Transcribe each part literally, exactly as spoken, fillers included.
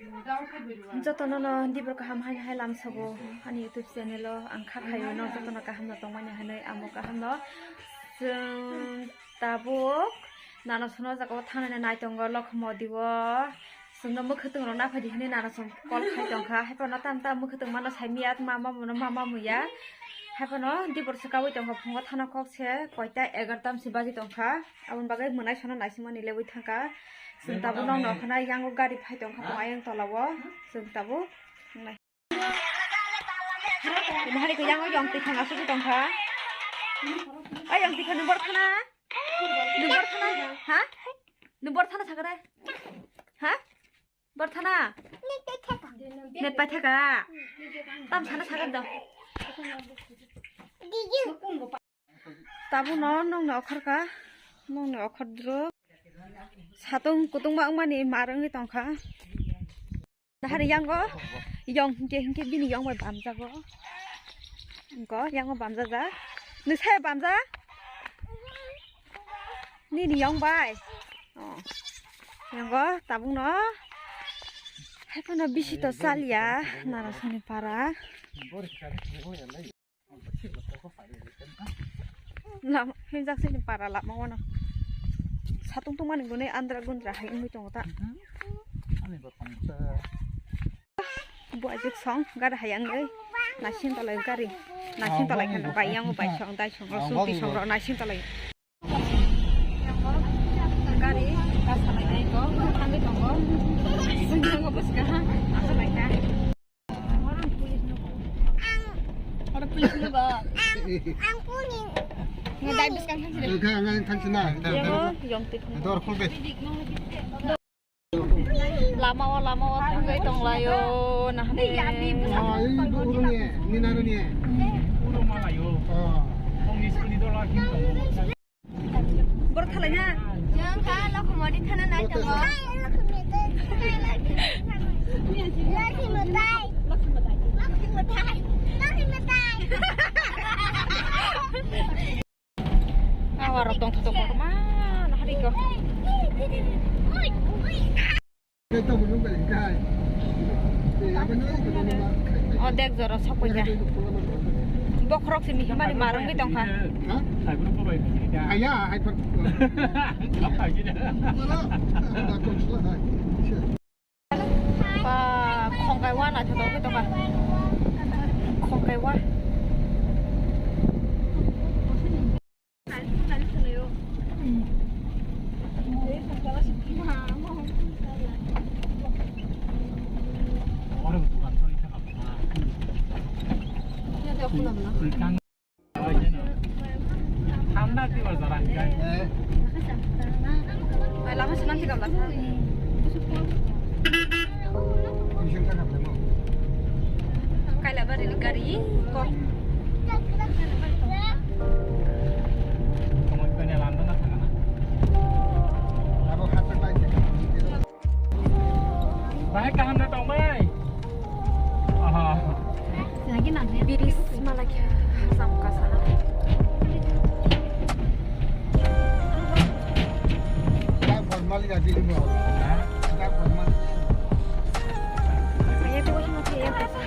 Jotono no dibor kaham hai hai lamsogo ani YouTube channel o ang kha khayo no jotono kaham no tongmani hinwi amo kaham no. Chwng tabuk nano sono jaga o thangnani nai tongo Lokhmodi o. Chwngno mwkhwtwng rok naphai di hinwi nano chwng call khai tongkha. Haiphano tam tam mwkhwtwng mano sai miya, ma ma muno ma ma muya. Haiphano dibor se kaui tongkha phungo thana kok se koita egartam se baji tongkha. Aboni bagwi mwnai sono naisingmani leui thangkha. Chwng tabuk nokno khna yango gari phai tongkha phungo ayang tola o. Chwng tabuk nai. Ini hari ko yango yong tikha asugwi tongkha. Ay yong tikha nubor thana. Nubor thana. Ha? Nubor thana sakare. Ha? Borthana. Net paithaka. Tam sana sakar do. Tabuk no nokni okhorkha. Nokni okhor dro. Satung kutung ma wngmani mar wngwi tongkha. Nahari yango yong hinkhe hinkhe bini yong bai bamjago. Wngkha yango bamjajak. Nwsai bamjak? Nini yong bai. Oh. Yango tabuk no. Haiphano bisi to chaliya. Narasoni para. Lama, himjak sini para lama wano. Satung tungmani gune andra gundra hai wngwi tongo ta. Buaijwk song gari hayang oi. Naising tolai gari. Naising tolai kheno bai yang bai song dai song song ti song ro naising tolai. Gari ka salai nai ko thangwi tongo. Sing tongo bwskang ha. Asa lai kha. Oro police no ba. Ang puni. Ngadai bwskang thangsi de. Ang thangsi na. Yego yong tik. Dor khulbe. Lama o, lama o thangwi tonglaio, nahani. Ah, ini bu urung ye, ini naru ni ye. Urung malaio. Oh. Ong ni skuni dolo akhir tong. Bor khalai na. Jang ka Lokhmodi thana nai tongo. Lokhmodi. Lokhmodi. Lokhmodi. Awa rok tong thok kotorma no hari ko. O dek jora sok koi ja. Bokhorok se mihimani marwngwi tongkha. Aya, hai por. Ba, khongkai wa naithotok khe tongkha. Khongkai wa. Thanda dibar jara hinkhe. Lama se nanti kabla sa. Kailabari ni gari ko. Tongoi kanya landa na thangana. Abo khasak lai se. Bahai kaham na tong bai. Aha. Bridge malakya sam kasana. Dak formal ya di mo. Dak formal. Ayo tuh cuma kayak apa?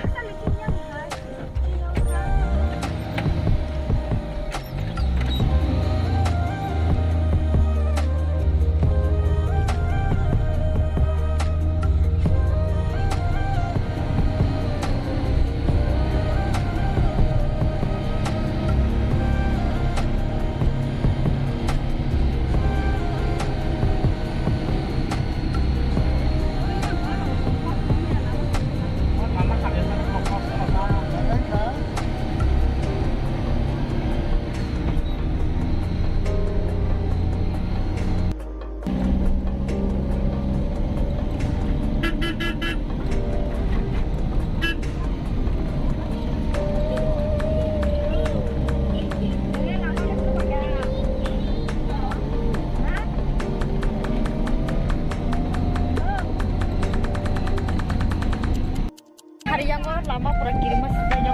Hari yang lama pura kirim mas yang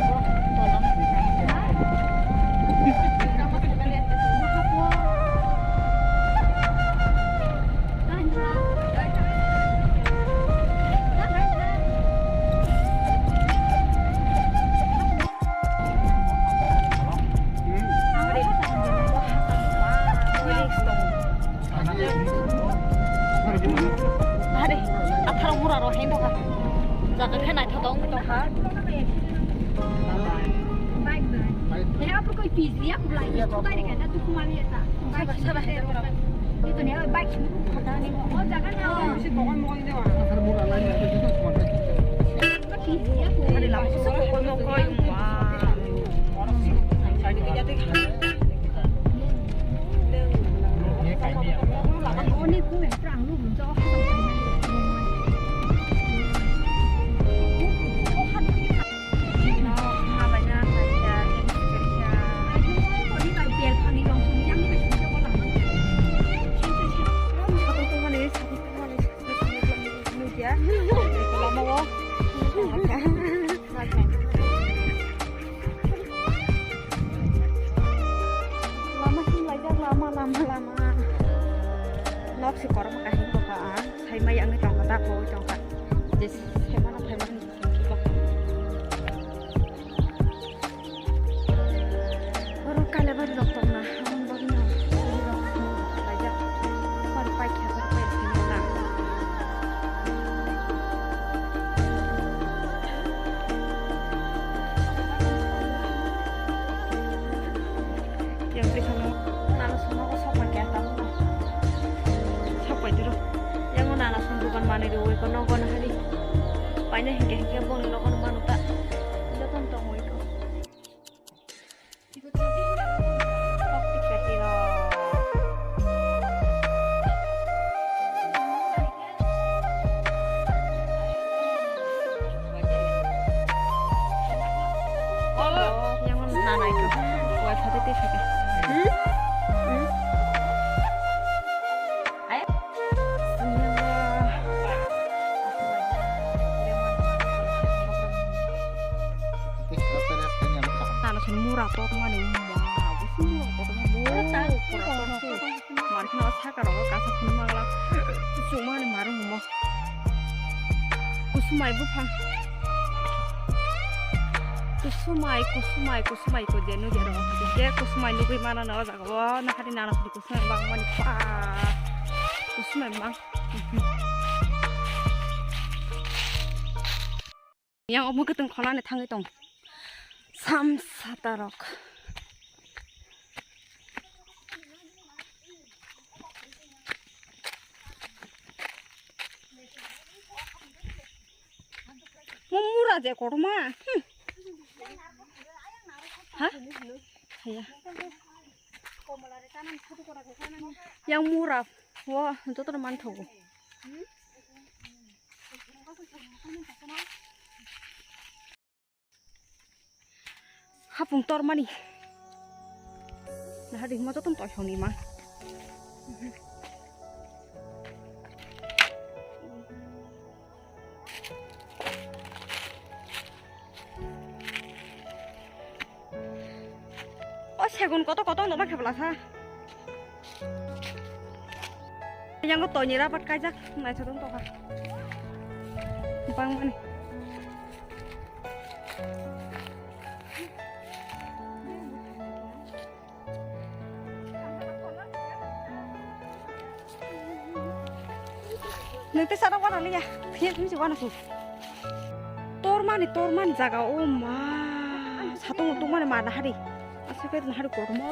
tola. Mura ro heng tongkha. Jaga khe naithotok wngwi tongkha. Saba, saba, heng tongkha. Lama himlaijak, lama, lama, lama. Nok se korokma kahim tongkha ang. Sai mai wngwi tongkha, ta pogwi tongkha. Je se mano phai mani tongkha. Oro kailabari rok tongna, amon bagwino rok laijak. Oro paikha, oro paikha. Yang twi khano nana songno ko sok pai khe tamo. Sok pai diro. Yang nana song dukan manwi rwi ko nogo na hari. Paina hingke hingke boni nogo no manu ta. Joton tong wi ko. Yang mana itu? Buat satu tisu ke. Hmm? Hmm? Ayo. Nana sini mura to mani ma, busi mura to mani. Marikno saka rogo kasa phunuk mangla. Chumani marung mo. Kusumai buphang. Kusumai, kusumai, kusumai ko je nugya rogo. Je kusumai nugwi mana na o jaga o. Na hari nana sini kusumai bang mani pa. Kusumai bang. Yang omo kwtwng khonani thangwi tong. Samsata rok. Mo mura je kotorma. Hmm. Ha? Haya. Yang mura. Wo, joto man thogo. Hapung tormani. Naha di hima joto toisong ni ma. O segun koto koto no bakhe bwlasa. Yang ko toini rapat kaijak naithotok tongkha. Bangmani. Nang te sana wana liya. Phiya kami si wana su. Tormani, tormani jaga, o ma. Satung tungmani ma nahari. Aswk khe nahari kotorma.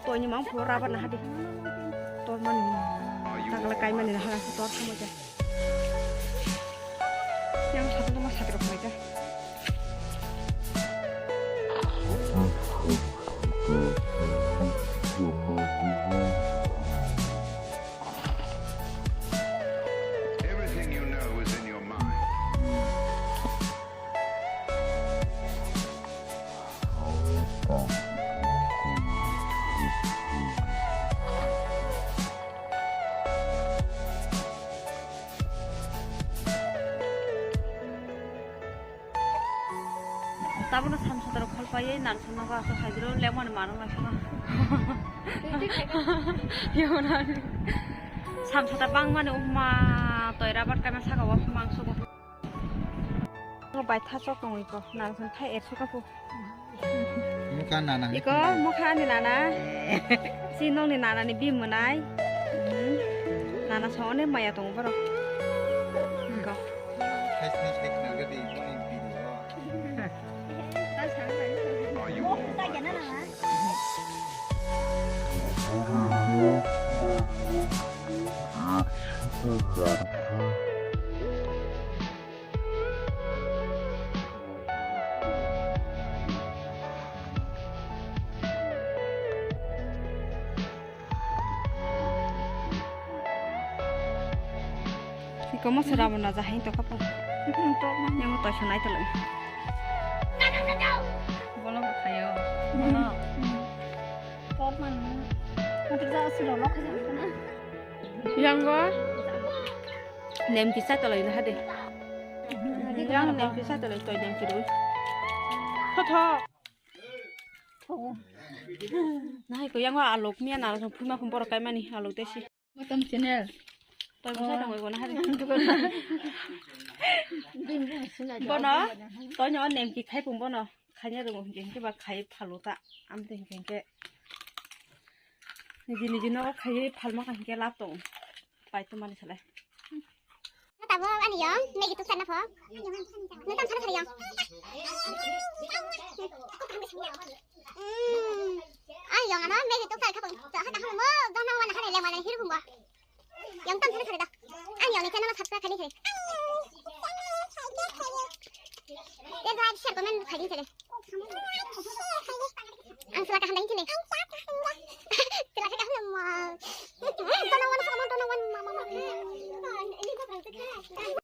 Toini mang phuro rabar nahari. Tormani. Tangla kaimani nahara tor khamoi ja. Yang satung tungma satrok mai ja. Everything you know is in your mind. Tabukno samsataro kholpaiwi nang songnogo aswk haidro lemon manung laisano. Yona. Samsata bangmani umma toira bat kaima saka o mangsugo. Ngo bai thasok tongwi ko nang song thai ersuka pu. Mukha nana. Iko mukha ni nana. Si nongni nana ni bimwnai. Hmm. Nana songone maya tongo borok. Komo sera bo na jahai to kapo. Yang to ma yang to sanai to lo. Bolo bo khayo. Bolo. Yang go. Nem kisa to lo ina hade. Yang nem kisa to lo to nem kiru. Tho tho. Nahai ko yang alok miya na alok phuma phum borok kai mani alok desi. Motom channel. Toi bwsai tongwi gona hari. Bono, toino nemki khai pung bono. Khaina rwngo hinkhe hinkhe ba khai phalo ta. Amtwi hinkhe hinkhe. Niji niji nogo khaiwi phalma kha hinkhe lab tong. Pai to mani salai. Tabo ani yong, Maggie tuk sana pho. Nang tam sana sari yong. Mm. Ani yong ano Maggie tuk sari kha pho. Hata hamo, dona wana hane le mana hiru pho. Yong tam sana sari da. Ani yong ni channel subscribe khani sari. Then like, share, comment khani sari. Ang sila kaham lagi sini. Sila kaham nama. Tona wan sama tona wan mama mama.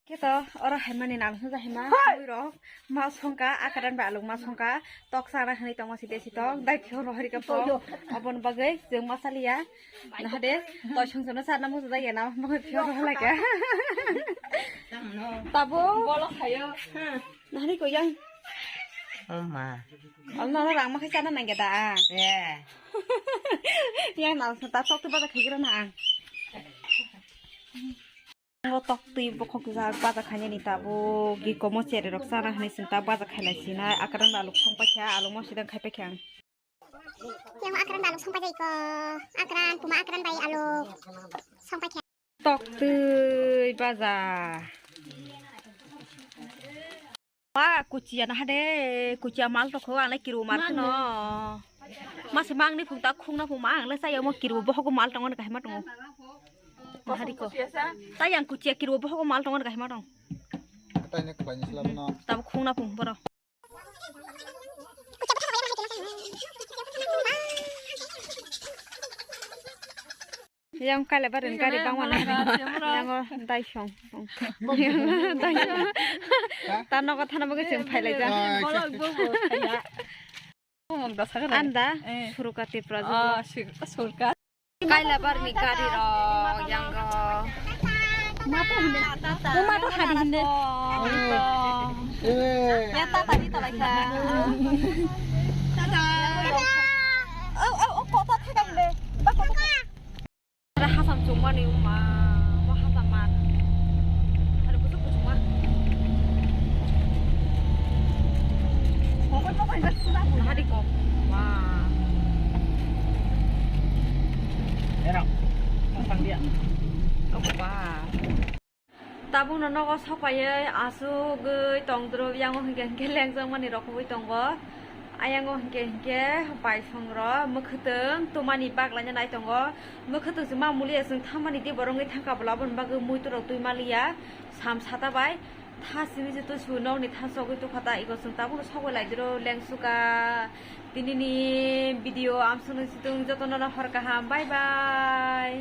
Kito oro hai mani nang sa hai ma. Hai. Rok ma songka akaran ba aluk ma songka tok sana hani tong ma site sitok dai phio rohori ka po. Abon bagai jeng masaliya. Nah de to song sono sana mo da ya na mo phio rohori ka. Tabo. Bolo khayo. Nahari ko yang. Oh ma. Ang nana rang makai sana nang kita. Yeah. Yang nal sa ta tok tu bata khagira na ang. Ngo tok twi bokhok jak baja khainani tabo gi komo chere rok chana hinwi chwng ta baja khailai sinai akran ba aluk song paikha aluk mo sidang khai paikha ang. Yang akran ba aluk song paikha iko akran puma akran bai aluk song paikha. Tok twi baja. Ma kuchia na hade kuchia mal tokho ang le kiru mar khno. Ma se mangni phung ta khung na phung ma ang le chaya mo kiru bohogo mal tongo kahima tongo. Hari ko. Ta yang kuchia kiru bohogo mal tongo kahima tong. Taine khlaini sila bono. Tab khung na phung boro. Yang kale barin gari bangma na. Yang o dai song. Yang o dai song. Ta nogo thana bagwi chwng phailai ja. Anda surka Tripura. Surka. Kaila barni gari rok yang rok. Uma to hadi hinde. Ya ta tadi talai kha. Tata. Oh oh oh kota thaka hinde. Ba kota. Ada hasam chungmani uma. Mo hasam mar. Ada busuk busuk mar. Hadi kok. Wah. Erang, pasang dia. Apa? Tabukno nogo sokpaiwi asugwi tongdrop, yango hinkhe hinkhe lengjak mani rokogwi tongo. Ayango hinkhe hinkhe baisongrok mwkhwtwng twmani baglaina nai tongo. Mwkhwtwng se ma muliya chwng thammani di borok wngwi thangkha bwla, aboni bagwi muitu rok twi maliya sam sata bai. Tha simi se tusu nokni tha sogwi tukha ta, ego chwng tabukno sogwi lai diro lengsuka. Tinini video amsukno situng jotono hor kaham, bye bye.